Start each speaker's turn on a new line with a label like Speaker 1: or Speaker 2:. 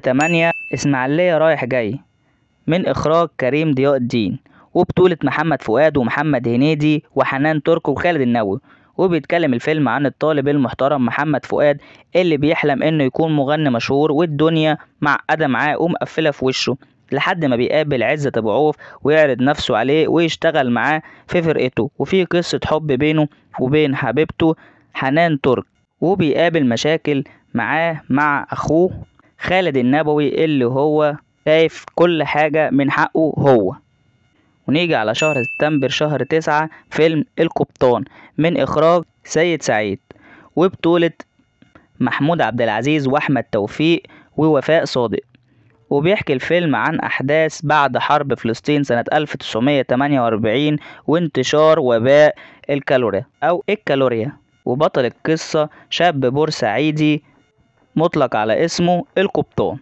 Speaker 1: 8 إسماعيلية رايح جاي من إخراج كريم ضياء الدين، وبطولة محمد فؤاد ومحمد هنيدي وحنان ترك وخالد النبوي. وبيتكلم الفيلم عن الطالب المحترم محمد فؤاد اللي بيحلم انه يكون مغني مشهور، والدنيا معقدة معاه ومقفلة في وشه، لحد ما بيقابل عزت ابو عوف ويعرض نفسه عليه ويشتغل معاه في فرقته، وفي قصة حب بينه وبين حبيبته حنان ترك، وبيقابل مشاكل معاه مع اخوه خالد النبوي اللي هو شايف كل حاجة من حقه هو. ونيجي على شهر سبتمبر شهر 9 فيلم القبطان من إخراج سيد سعيد، وبطولة محمود عبد العزيز وأحمد توفيق ووفاء صادق. وبيحكي الفيلم عن أحداث بعد حرب فلسطين سنة 1948 وانتشار وباء الكالوريا أو الكالوريا. وبطل القصة شاب بورسعيدي مطلق على اسمه القبطان.